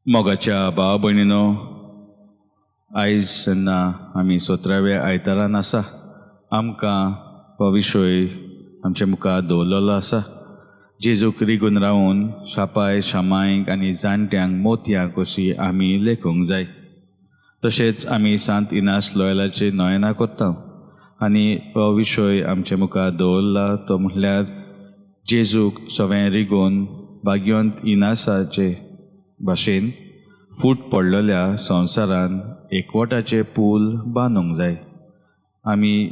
मोगाच्या भाव भयणीनो, आयज जेन्ना आमी 17व्या आयतारान आसा, आमकां हो विशय आमचे मुखार दवरलेलो आसा, जेजूक रिगून रावून शापाय शामायक आनी जाणट्यांक मोतयां कशी आमी लेखूंक जाय. तशेंच आमी सांत इनास लोयलाचे नयना करता आनी हो विशय आमचे मुखार दवरला तो म्हळ्यार जेजूक सगळें रिगोवन भाग्यवंत इनासाचे भाशेन फूट पडलेल्या संवसारान एकवटाचे पूल बांदूंक जाय. आमी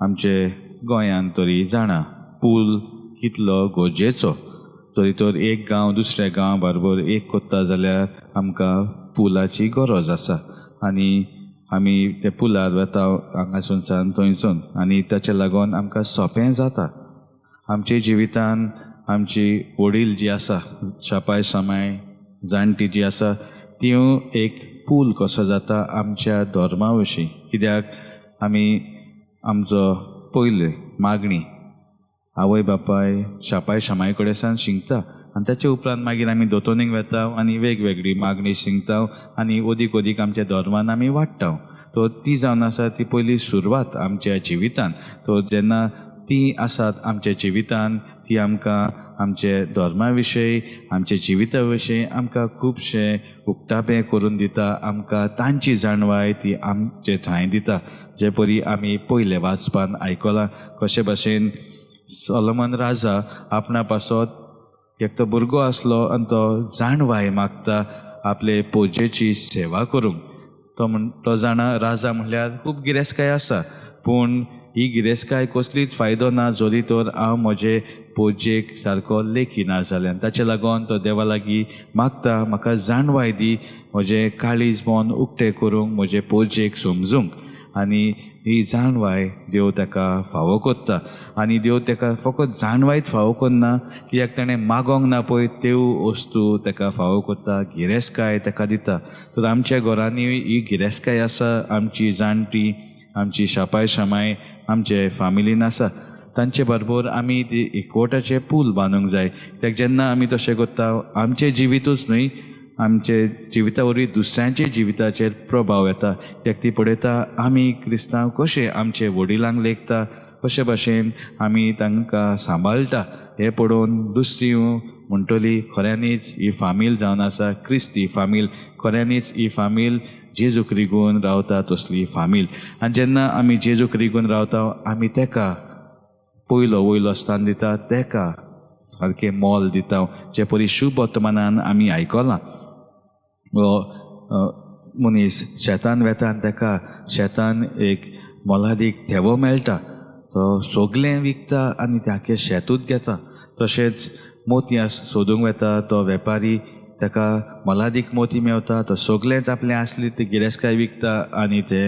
आमचे गोंयांत तरी जाणा पूल कितलो गरजेचो. तरी तर एक गांव दुसऱ्या गांव बरोबर एक कोत्ता जाल्यार आमकां पुलाची गरज आसा आनी आमी ते पुलार वता हांगासून थंयसून आनी ताचे लागून आमकां सोंपें जाता. आमच्या जिवितान आमची वडील जी आसा, शापाय सामाय जाणटी जी आसा, त्यो एक पूल कसो जाता आमच्या धर्मा विशीं. कित्याक आमी आमचो पयले मागणी आवय बापाय शापाय शामाय कडेन सावन शिकता आनी ताचे उपरांत मागीर आमी दोतोनीक वता आनी वेगवेगळी मागणी शिकता आनी अदीक अदीक आमच्या धर्मान आमी वाडटा. तो ती जावन आसा ती पयली सुरवात आमच्या जिवितान. तो जेन्ना ती आसात आमच्या जिवितान ती आमकां आमचे धर्मा विशयी आमच्या जिविता विशयी आमकां खुबशें उक्तापें करून दिता. आमकां तांची जाणवाय ती आमचे ठांय दिता. जे परी आमी पयले वाचपान आयकलां कशे भाशेन सोलोमन राजा आपणा पासत एक तो भुरगो आसलो आनी तो जाणवाय मागता आपले पोजेची सेवा करूंक. तो म्हण तो जाणा राजा म्हणल्यार खूब गिरेस्तकाय आसा, पूण ही गिरेस्तकाय कसलीच फायदो ना जरी तर हांव म्हजे पोजेक सारको लेखिना जाल्यार. ताचे लागून तो देवा लागीं मागता म्हाका जाणवाय दी म्हजें काळीज मन उक्तें करूंक, म्हजे पोजेक समजूंक. आनी ही जाणवाय देव ताका फावो कोत्ता आनी देव ताका फकत जाणवायच फावो करना, कित्याक ताणें मागोंक ना पळय त्यो वस्तू ताका फावो कोत्ता, गिरेस्तकाय ताका दिता. तर आमच्या घरांनी ही गिरेस्तकाय आसा, आमची जाणटी आमची शापाय शामाय आमचे फामिलीन आसा, तांचे बरोबर आमी ती एकवटाचे पूल बांदूंक जाय. कित्याक जेन्ना आमी तशें करता आमचें जिवितूच न्हय आमचे जिविता वरवीं दुसऱ्यांच्या जिविताचेर प्रभाव येता. कित्याक ती पळयता आमी क्रिस्तांव कशें आमचे वडिलांक लेखता, कशे भाशेन आमी तांकां सांबाळटा हें पळोवन दुसरी म्हणटली खऱ्यांनीच ही फामील जावन आसा क्रिस्ती फामील, खऱ्यांनीच ही फामील जेजूक रिगून रावता तसली फामील. आनी जेन्ना आमी जेजूक रिगून रावता आमी तेका पयलो वयलो स्थान दिता, तेका सारकें मोल दिता. जे परी शुभ वर्तमानान आमी आयकलां हो मनीस शेतान वेता आनी तेका शेतान एक मोलादीक थेवो मेळटा, तो सगलें विकता आनी ताके शेतूच घेता. तशेंच मोतयां सोदूंक वेता तो वेपारी, ताका मोलादीक मोती मेवता, तो सगलेंच आपलें आसली ती गिरेस्तकाय विकता आनी ते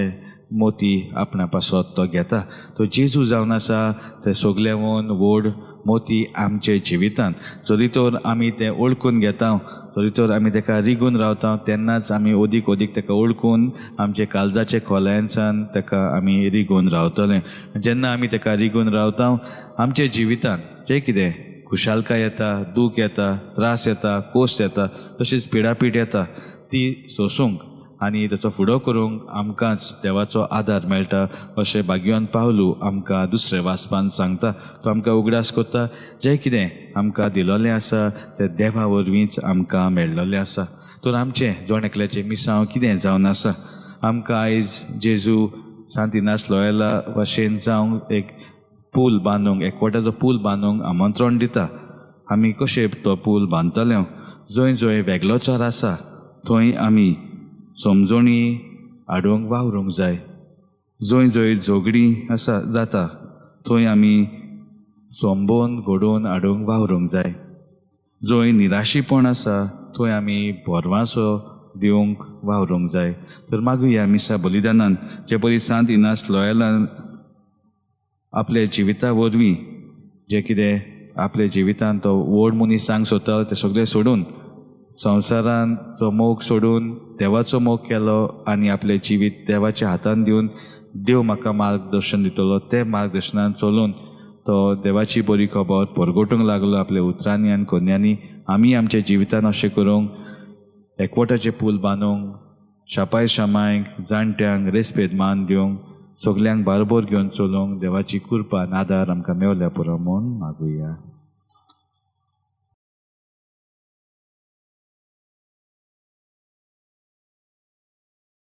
मोती आपणा पासत तो घेता. तो जेजू जावन आसा ते सगलें व्हड मोती आमचे जिवितान. जरी तर आमी तें वळखून घेता, जरी तर आमी ताका रिगून रावता, तेन्नाच आमी अदीक अदीक ताका वळखून आमचे काळजाचे खोलायेनसान ताका आमी रिगून रावतले. जेन्ना आमी ताका रिगून रावता आमच्या जिवितान जें कितें खुशालकाय येता, दूख येता, त्रास येता, कोश्ट येता, तशीच पिडापीड येता, ती सोंसूंक आनी ताचो फुडो करूंक आमकांच देवाचो आदार मेळटा अशें भाग्यवान पावलू आमकां दुसऱ्या वाचपान सांगता. तो आमकां उगडास करता जें कितें आमकां दिलोलें आसा तें देवा वरवींच आमकां मेळ्ळोलें आसा. तर आमचें जण एकल्याचें मिसांव कितें जावन आसा, आमकां आयज जेजू सांत इनास लोयला भशेन जावंक एक पूल बांदूंक, एकवटाचो पूल बांदूंक आमंत्रण दिता. आमी कशें तो पूल बांदतले? जंय जंय वेगळोचार आसा थंय आमी समजणी हाडूंक वावरूंक जाय. जंय जंय झगडीं आसा जाता थंय आमी संबंद घडोवन हाडूंक वावरूंक जाय. जंय निराशीपण आसा थंय आमी भरवासो दिवंक वावरूंक जाय. तर मागुया मिसा बलिदानान जे परी सांत इनास लोयलान आपल्या जिविता वरवीं जें कितें आपल्या जिवितान तो व्हड मनीस सांग सोदता तें सगळें सोडून संवसारान तो मोग सोडून देवाचो मोग केलो आनी आपलें जिवीत देवाच्या हातान दिवन देव म्हाका मार्गदर्शन दितलो तें मार्गदर्शनान चलून तो देवाची बरी खबर परगटूंक लागलो आपल्या उतरांनी आनी कोन्यांनी. आमी आमच्या जिवितान अशें करूंक एकवटाचें पूल बांदूंक, शापाय शामायक, जाणट्यांक रेस्पेद मान दिवंक, सगल्यांक बारबोर घेवन चलोवंक देवाची कृपा आनी आदार आमकां मेवल्या पुरो म्हूण मागुया.